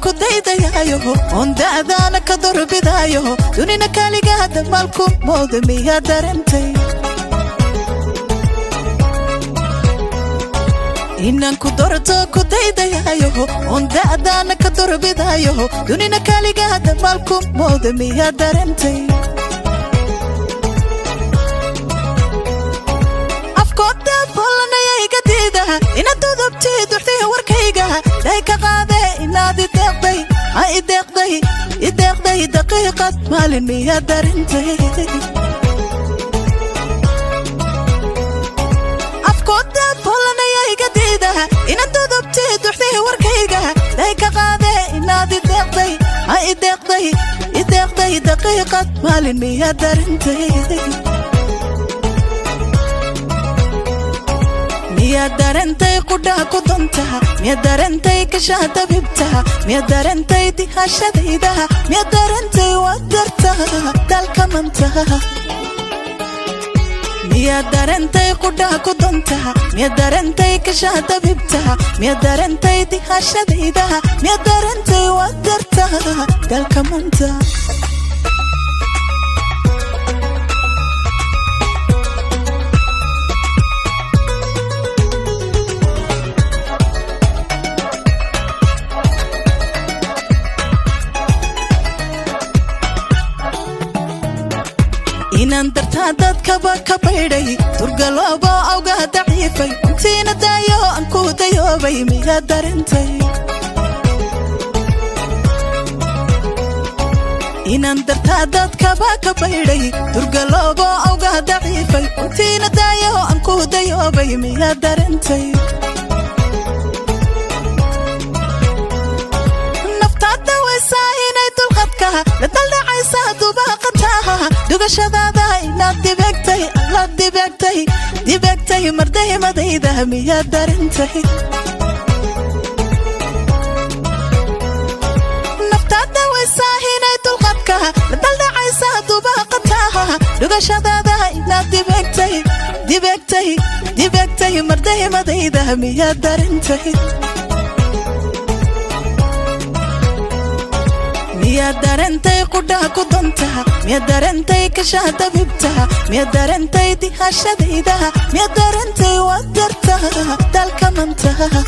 Ku daydayayo oon da'daana ka dorbidaayo, dunina kaligaa damaalku mooda, miyaa darentay? Inaan ku dorto ku daydayayo oon da'daana ka dorbidaayo, dunina kaligaa damaalku mooda, miyaa darentay? Afkooda bolanaya iga diida inaad dudubtii duxdii warkayga day ka qaade, inaad ideeqday, ha ideeqday, ideeqday daqiiqad maalin, miyaa darentay? Afkooda bolanaya iga diida inaad dudubtii duxdii warkayga day ka qaade, inaad ideeqday, ha ideeqday, ideeqday daqiiqad maalin, miyaa darentay? Miyaad darentay qudhaha ku dantaha? Miyaad darentay kashaha dabibtaha? Miyaad darentay dihashadaydaha? Miyaad darentay waad dartaha dalka mantaha? Miyaad darentay qudhaha ku dantaha? Miyaad darentay kashaha dabibtaha? Miyaad darentay dihashadaydaha? Miyaad darentay waad dartaha dalka manta? Inaan dartaa dadkaba ka baydhay, turgaloobo awgaa daciifay, intiina daayo aan ku dayoobay, miyaad darentay? Inaan dartaa dadkaba ka baydhay, turgaloobo awgaa daciifay, intiina daayo aan ku dayoobay, miyaad darentay? Naftaada waysaa inay dulqadka la daldhacaysaa dubaaqataha dhugashadaada, inaad dibeegtay, alla dibeegtay, dibeegtay mardahimadayda, miyaad darentay? Naftaada waysaa inay dulqadka la daldhacaysaa dubaaqataha dhugashadaada, inaad dibeegtay, dibeegtay, dibeegtay mardahimadayda, miyaad darentay? Miyaad darentay qudhaha ku dantaha? Miyaad darentay kashaha dabibtaha? Miyaad darentay dihashadaydaha? Miyaad darentay waad dartaha dalka mantaha?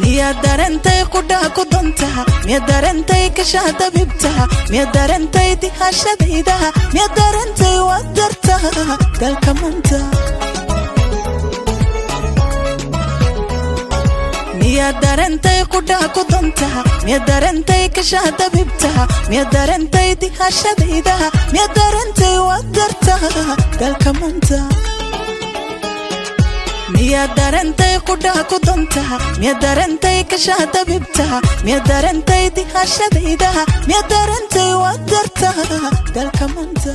Miyaad darentay qudhaha ku dantaha? Miyaad darentay kashaha dabibtaha? Miyaad darentay dihashadaydaha? Miyaad darentay waad dartaha dalka manta? Miyaad darentay qudhaha ku dantaha? Miyaad darentay kashaha dabibtaha? Miyaad darentay dihashadaydaha? Miyaad darentay waad dartaha dalka manta? Miyaad darentay qudhaha ku dantaha? Miyaad darentay kashaha dabibtaha? Miyaad darentay dihashadaydaha? Miyaad darentay waad dartaha dalka manta?